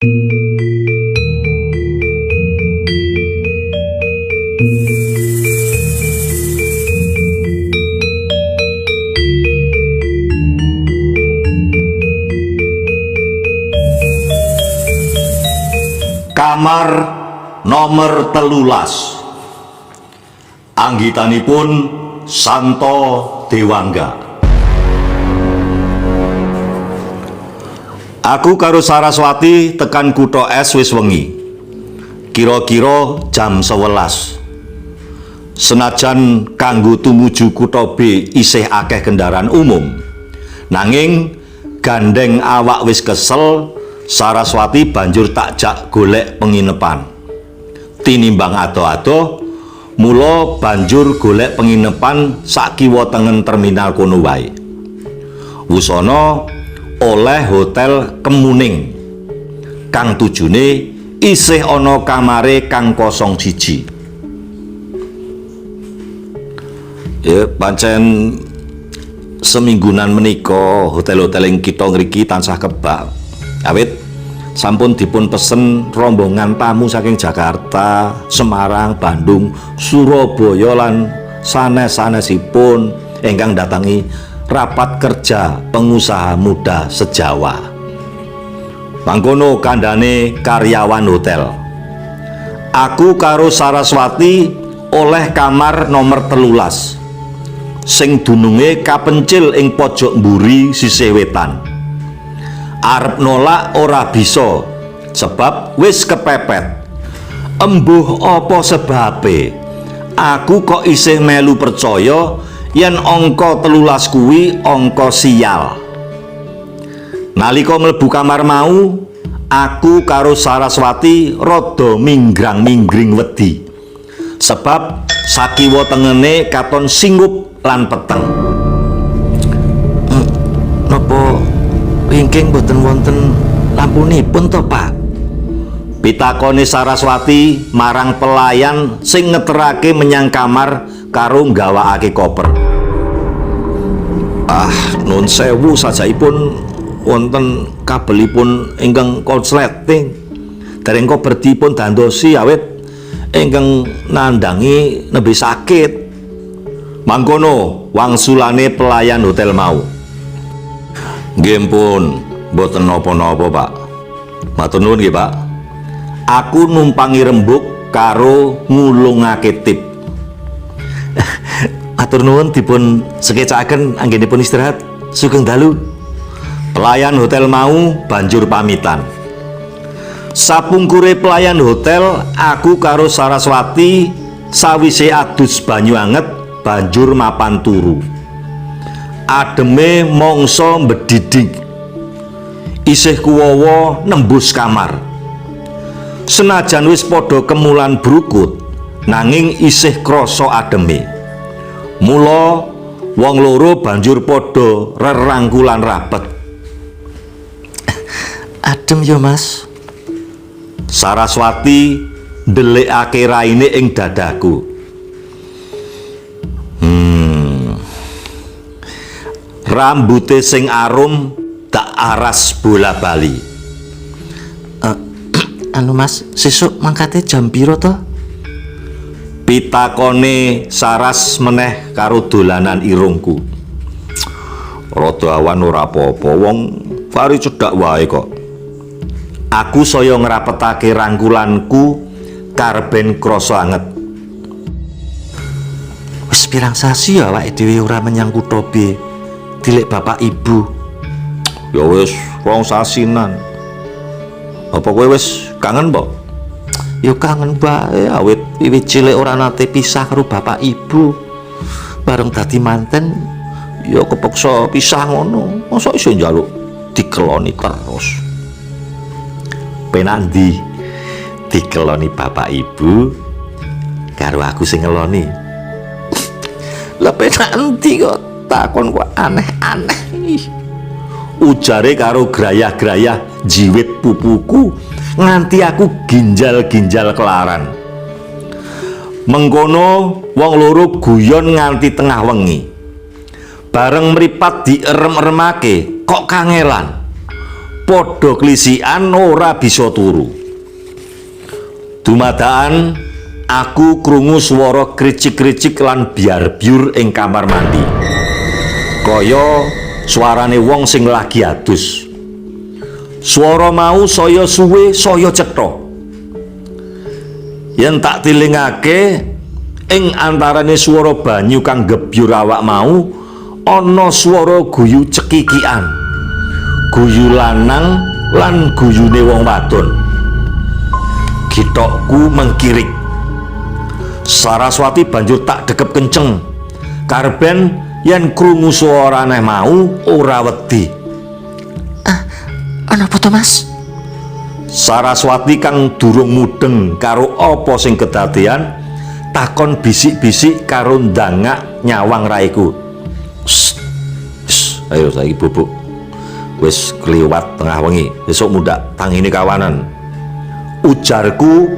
Kamar nomor 13, anggitanipun Santo Dewangga. Aku karo Saraswati tekan kutha S wis wengi, kira-kira jam 11. Senajan kanggo tumuju kutha B isih akeh kendaraan umum, nanging gandeng awak wis kesel, Saraswati banjur takjak golek penginepan. Tinimbang adoh-adoh, mula banjur golek penginepan sakiwa tengen terminal kono wae. Wusana oleh Hotel Kemuning kang tujune isih ana kamare kang kosong siji. Ya, pancen seminggunan menika hotel-hotel ing kitha ngriki tansah kebak. Awit sampun dipun pesen rombongan tamu saking Jakarta, Semarang, Bandung, Surabaya lan sanes-sanesipun ingkang datangi rapat kerja pengusaha muda sejawa. Mangkono kandhane karyawan hotel. Aku karo Saraswati oleh kamar nomor 13 sing dununge kapencil ing pojok mburi sisih wetan. Arep nolak ora bisa sebab wis kepepet. Embuh apa sebabe aku kok isih melu percaya yen angka 13 kuwi angka sial. Nalika mlebu kamar mau, aku karo Saraswati rada minggrang-minggring wedi sebab sakiwa tengene katon singup lan peteng. Napa wingking boten wonten lampunipun to, Pak? Pitakone Saraswati marang pelayan sing ngeterake menyang kamar karo nggawakake koper. Ah, nun sewu, sajaipun wonten kabelipun ingkang konsleting. Dereng kober dipun dandosi awit ingkang nandangi nembe sakit. Mangkono wangsulane pelayan hotel mau. Nggih pun, mboten napa-napa, Pak. Matur nuwun nggih, Pak. Aku numpangi rembug karo ngulungake tip. Matur nuwun dipun sekecakaken anggenipun istirahat. Sugeng dalu. Pelayan hotel mau banjur pamitan. Sapungkure pelayan hotel, aku karo Saraswati sawise adus banyu anget banjur mapan turu. Ademe mangsa mbediding. Isih kuwowo nembus kamar. Senajan wis padha kemulan brukut, nanging isih krasa ademe. Mula wong loro banjur padha rerangkulan rapet. Adem ya, Mas. Saraswati ndelikake raine ing dadaku. Rambute sing arum tak aras bola-bali. Anu Mas, sesuk mangkate jam piro to? Pitakone Saras meneh karo dolanan irungku. Rada awan ora apa-apa, wong kari cedhak wae kok. Aku saya ngrapetake rangkulanku karben krasa anget. Wis pirang sasi ya awake dhewe ora menyang kutha B. Tilik bapak ibu. Ya wis 2 sasinan. Apa kowe wis kangen, Mbok? Ya kangen bae, awit wiwit cilik ora nate pisah karo bapak ibu. Bareng dadi manten Ya kepeksa pisah ngono. Masa iso njaluk dikeloni terus. Penak ndi? Dikeloni bapak ibu karo aku sing ngeloni. Lah, penak endi kok takon kok aneh-aneh. Ih. Ujare karo grayah-grayah jiwit pupuku nganti aku ginjal-ginjal kelaran. Mengkono wong loro guyon nganti tengah wengi. Bareng mripat dierem-eremake kok kangelan. Padha klisikan ora bisa turu. Dumadakan aku krungu swara kricik-kricik lan biar-biur ing kamar mandi. Kaya suarane wong sing lagi adus. Swara mau saya suwe saya cetha. Yen tak tilingake ing antarane swara banyu kang gebyur awak mau ana swara guyu cekikian. Guyu lanang lan guyune wong wadon. Githokku mengkirik. Saraswati banjur tak dekep kenceng. Karben yen krungu swara aneh mau ora wedi. Ana apa to, Mas? Saraswati kang durung mudeng karo apa sing kedadean takon bisik-bisik karo ndangak nyawang raiku. Shh, shh, ayo saiki bubuk. Wis kliwat tengah wengi, besok mundak tangine kawanan. Ujarku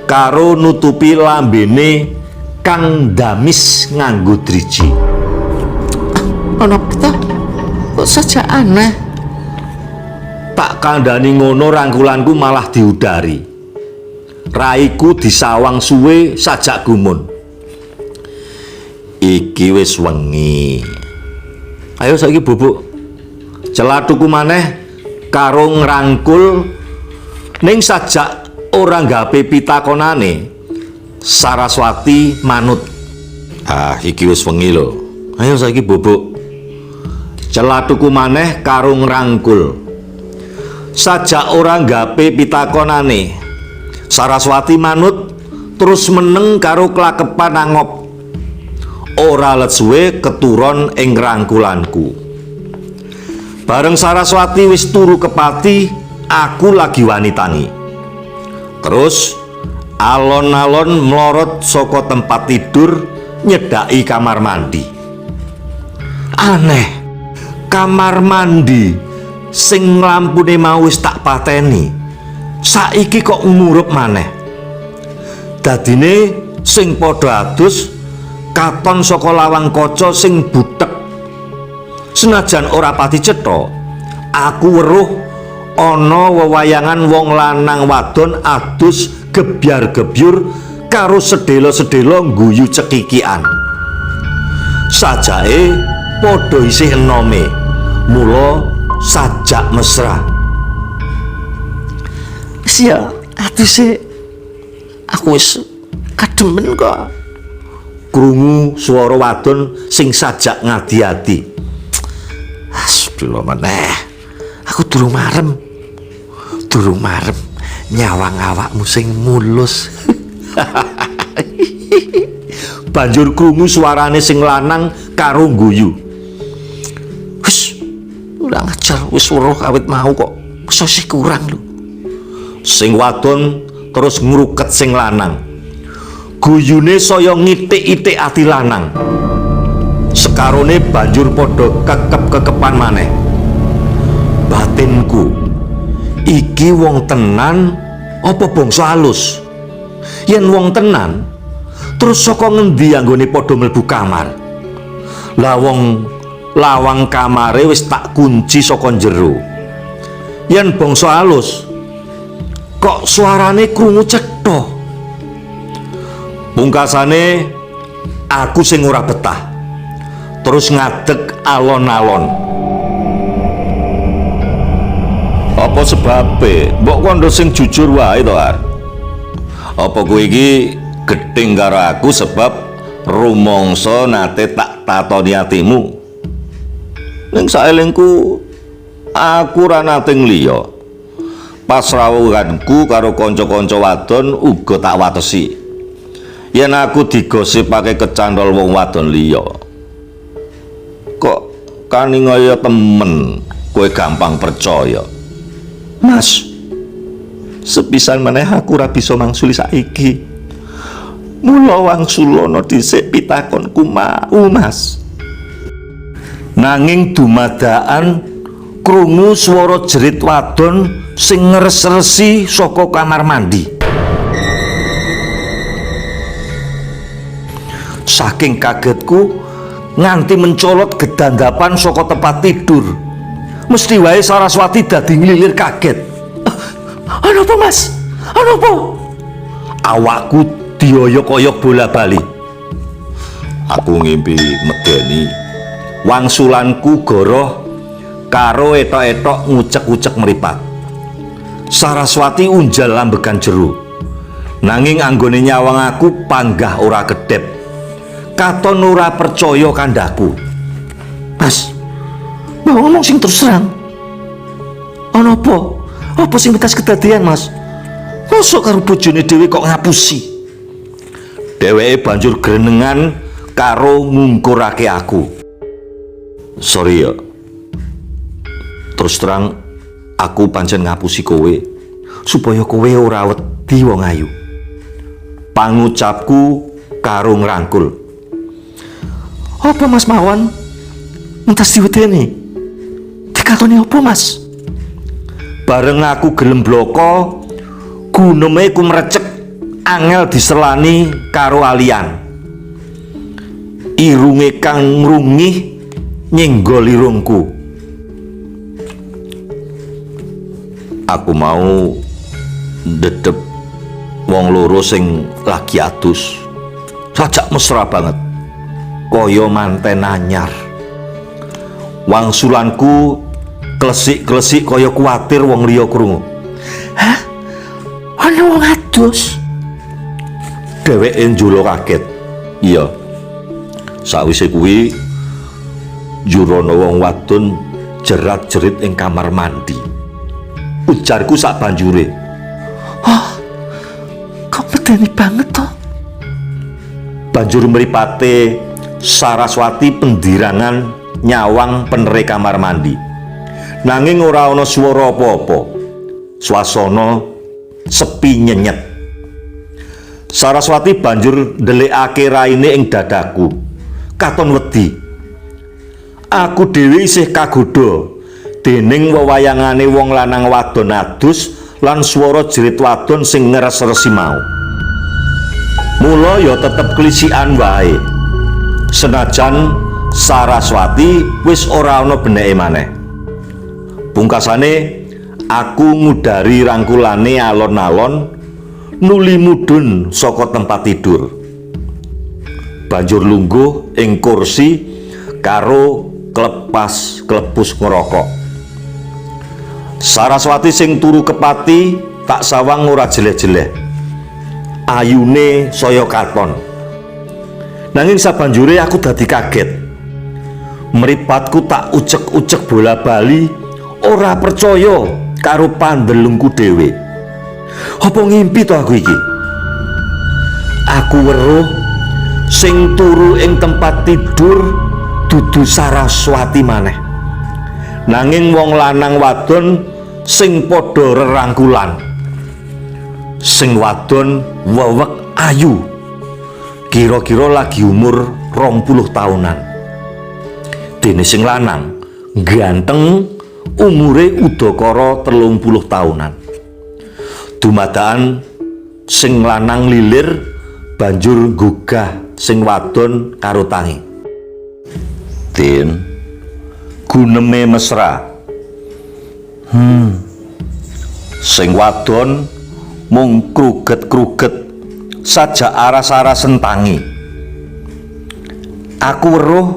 karo nutupi lambene kang damis nganggo driji. Ana apa to? Kok saja aneh. Tak kandhani ngono rangkulanku malah diudari. Raiku disawang suwe sajak gumun. Iki wis wengi. Ayo saiki bubuk. Celathuku maneh karo ngrangkul ning sajak ora nggape pitakonane. Saraswati manut. Ah, iki wis wengi lho. Ayo saiki bubuk. Celathuku maneh karo ngrangkul. Sajak ora nggape pitakonane. Saraswati manut terus meneng karo klakepan angop. Ora let suwe keturon ing rangkulanku. Bareng Saraswati wis turu kepati, aku lagi wani tangi. Terus alon-alon mlorot saka tempat tidur nyedaki kamar mandi. Aneh, kamar mandi sing lampune mau wis tak pateni, saiki kok murup maneh. Dadine sing padha adus katon saka lawang kaca sing butek. Senajan ora pati cetha, aku weruh ana wewayangan wong lanang wadon adus gebyar-gebyur karo sedhela-sedhela ngguyu cekikian. Sajake padha isih enome, mula sajak mesra. Wis ya, aduse aku wis kademen kok. Krungu swara wadon sing sajak ngadi-adi. Astagfirullah meneh. Aku durung marem. Durung marem nyawang awakmu sing mulus. Banjur krungu suarane sing lanang karo ngguyu. Wis ora ngajar, wis weruh awit mau kok. Wis isih kurang lho. Sing wadon terus ngruket sing lanang. Guyune saya ngitik-itik ati lanang. Sekarone banjur padha kekep-kekepan maneh. Batinku, iki wong tenan apa bangsa halus? Yen wong tenan, terus saka ngendi anggone padha mlebu kamar? Lah wong lawang kamare wis tak kunci saka jero. Yen bangsa halus, kok suarane krungu cetha? Pungkasane aku sing ora betah. Terus ngadeg alon-alon. Apa sebabe? Mbok kondo sing jujur wae to, Ar. Apa kowe iki gething karo aku sebab rumangsa nate tak tatoni atimu? Ning saelingku aku ora nate ngliya. Pas rawuhanku karo kanca-kanca wadon uga tak watesi. Yen aku digosipake kecantol wong wadon liya. Kok kaningaya temen kowe gampang percaya. Mas, sepisan meneh aku ora bisa mangsuli saiki. Mula wangsulono dhisik pitakonku mau, Mas. Nanging dumadaan krungu swara jerit wadon sing ngres-resi saka kamar mandi. Saking kagetku nganti mencolot gedandapan saka tempat tidur. Mesti wae Saraswati dadi nglilir kaget. "Ana apa, Mas? Ana apa?" Awakku dioyok-oyok bola-bali. Aku ngimpi medeni. Wangsulanku goroh karo etok-etok ngucek-ucek meripat. Saraswati unjal lambekan jero. Nanging anggone nyawang aku panggah ora kedep. Katon ora percaya kandhaku. "Mas, mau ngomong sing terus terang. Ana apa? Apa sing betas kedadian, Mas? Mosok karo bojone dhewe kok ngapusi?" Dheweke banjur grenengan karo ngungkurake aku. "Sorry ya. Terus terang aku pancen ngapusi kowe supaya kowe ora wedi wong ayu." Pangucapku karo ngrangkul. "Apa Mas Mawan? Entas diwedeni. Dikatoni apa, Mas?" Bareng aku gelem bloko, guneme kumrecek angel diselani karo alian. Irunge kang ngrungih nyenggol irungku. "Aku mau ndedep wong loro sing lagi adus. Sajak mesra banget. Kaya manten anyar." Wangsulanku klesik-klesik kaya kuwatir wong liya krungu. "Hah? Ana wong adus?" Dheweke njulo kaget. "Iya. Sawise kuwi njur ana wong wadon jerat-jerit ing kamar mandi." Ujarku sak banjure. "Oh, kok medeni banget toh?" Banjur mripate Saraswati pendirangan nyawang penere kamar mandi. Nanging ora ana swara apa-apa. Swasana sepi nyenyet. Saraswati banjur ndelikake raine ing dadaku. Katon wedi. Aku dhewe isih kagodha dening wewayangane wong lanang wadon adus lan swara jerit wadon sing ngeres-resi mau. Mula ya tetep klisikan wae. Senajan Saraswati wis ora ana beneke maneh. Pungkasane aku ngudari rangkulane alon-alon nuli mudhun saka tempat tidur. Banjur lungguh ing kursi karo klepas klepus ngerokok. Saraswati sing turu kepati tak sawang ora jeleh-jeleh. Ayune saya katon. Nanging sabanjure aku dadi kaget. Mripatku tak ucek-ucek bola-bali ora percaya karo pandelengku dhewe. Apa ngimpi to aku iki? Aku weruh sing turu ing tempat tidur dudu Saraswati maneh. Nanging wong lanang wadon sing padha rerangkulan. Sing wadon wewek ayu. Kira-kira lagi umur 20 tahunan. Dene sing lanang ganteng, umure udakara 30 tahunan. Dumadakan sing lanang lilir banjur gugah sing wadon karo tangi. "Tin," guneme mesra. Sing wadon mung kruget-kruget sajak aras-arasen tangi. Aku weruh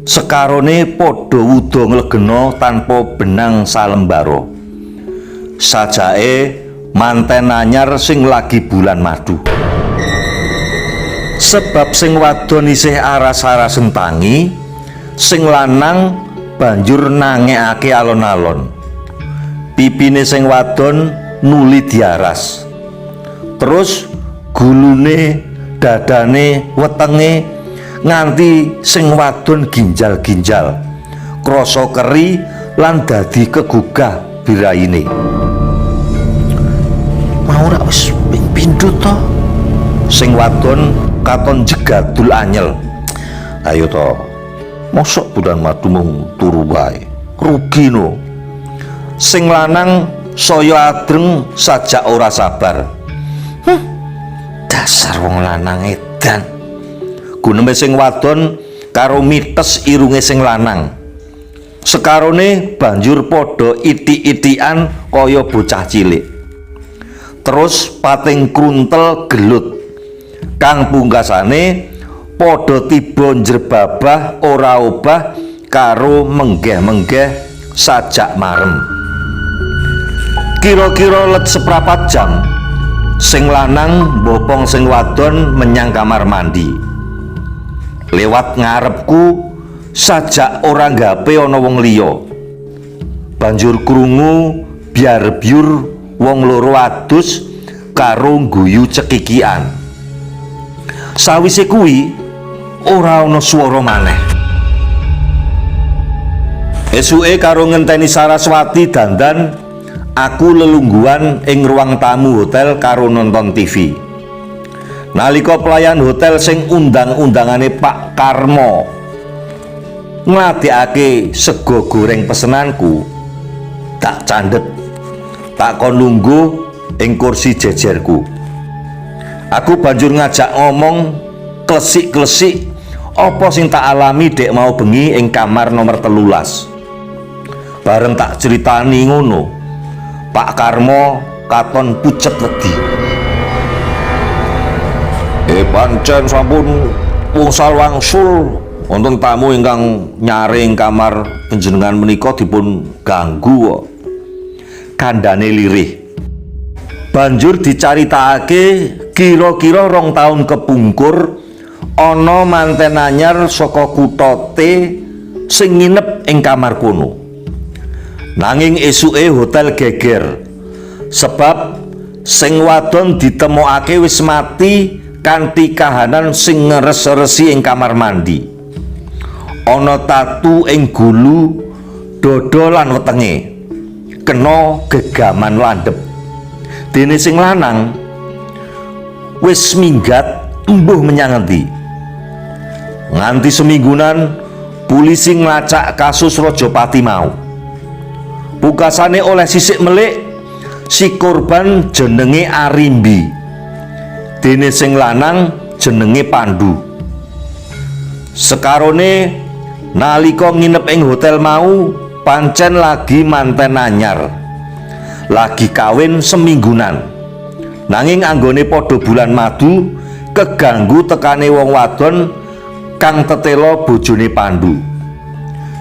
sekarone padha wuda nglegena tanpa benang salembara. Sajake manten anyar sing lagi bulan madu. Sebab sing wadon isih aras-arasen tangi, sing lanang banjur nangekake alon-alon. Pipine sing wadon nuli diaras. Terus gulune, dadane, wetenge nganti sing wadon ginjal-ginjal. Krasa keri lan dadi kegugah biraine. "Mau rak wis ping pindho to?" Sing wadon katon jegadul anyel. "Ayo to. Mosok bulan madu mung turu wae. Rugi no." Sing lanang saya adreng sajak ora sabar. Dasar wong lanang edan." Guneme sing wadon karo mites irunge sing lanang. Sekarone banjur padha iti-itian kaya bocah cilik. Terus pating kruntel gelut. Kang pungkasane padha tiba njrebabah ora obah karo menggeh-menggeh sajak marem. Kira-kira let seprapat jam, sing lanang mbopong sing wadon menyang kamar mandi. Lewat ngarepku sajak ora gape ana wong liya. Banjur krungu biar-biur wong loro adus karo guyu cekikian. Sawise kuwi ora ana swara maneh. Esuke karo ngenteni Saraswati dandan, aku lelungguan ing ruang tamu hotel karo nonton TV. Nalika pelayan hotel sing undang-undangane Pak Karmo ngladekake sego goreng pesenanku, tak candhet, tak kon lungguh ing kursi jejerku. Aku banjur ngajak ngomong klesik-klesik apa sing tak alami dek mau bengi ing kamar nomor 13. Bareng tak ceritani ngono, Pak Karmo katon pucet wedi. Pancen sampun wngsal wangsul wonten tamu ingkang nyare ing kamar panjenengan menika dipun ganggu kok. Kandhane lirih. Banjur dicaritakake kira-kira 2 tahun kepungkur ana manten anyar saka kutha T sing nginep ing kamar kono. Nanging esuke hotel geger sebab sing wadon ditemokake wis mati kanthi kahanan sing ngeres-eresi ing kamar mandi. Ana tatu ing gulu, dada lan wetenge. Kena gegaman landhep. Dene sing lanang wis minggat embuh menyang endi. Nganti seminggunan polisi nglacak kasus Rajapati mau. Pungkasane oleh sisik melik si korban jenenge Arimbi. Dene sing lanang jenenge Pandu. Sekarone nalika nginep ing hotel mau pancen lagi manten anyar. Lagi kawin seminggunan. Nanging anggone padha bulan madu keganggu tekane wong wadon kang tetela bojone Pandu.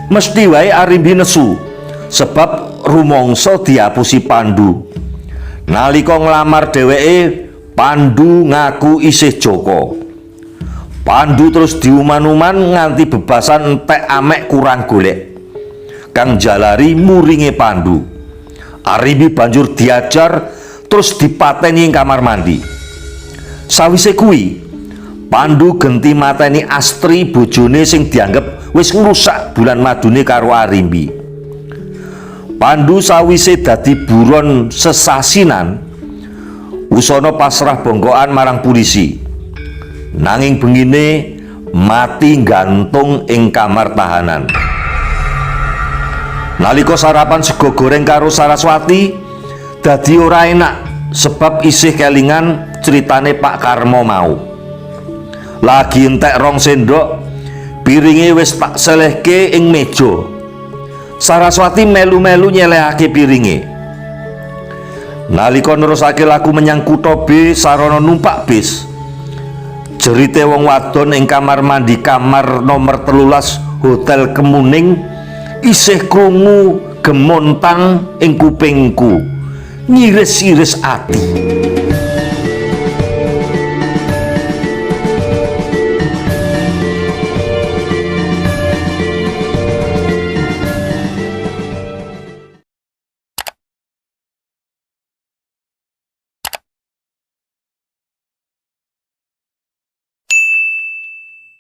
Mesti wae Arimbi nesu sebab rumangsa diapusi Pandu. Nalika nglamar dheweke, Pandu ngaku isih jaka. Pandu terus diuman-uman nganti bebasan entek amek kurang golek. Kang jalari muringe Pandu. Arimbi banjur diajar terus dipateni ing kamar mandi. Sawise kuwi, Pandu genti mateni Astri bojone sing dianggep wis ngrusak bulan madune karo Arimbi. Pandu sawise dadi buron sesasinan, wusana pasrah bongkoan marang polisi. Nanging bengine mati gantung ing kamar tahanan. Nalika sarapan sego goreng karo Saraswati, dadi ora enak sebab isih kelingan ceritane Pak Karmo mau. Lagi entek 2 sendok, piringe wis tak selehke ing meja. Saraswati melu-melu nyelehake piringe. Nalika nerusake laku menyang kutha B sarana numpak bis, jerite wong wadon ing kamar mandi kamar nomor 13 Hotel Kemuning isih krungu gemontang ing kupingku, ngiris-iris ati.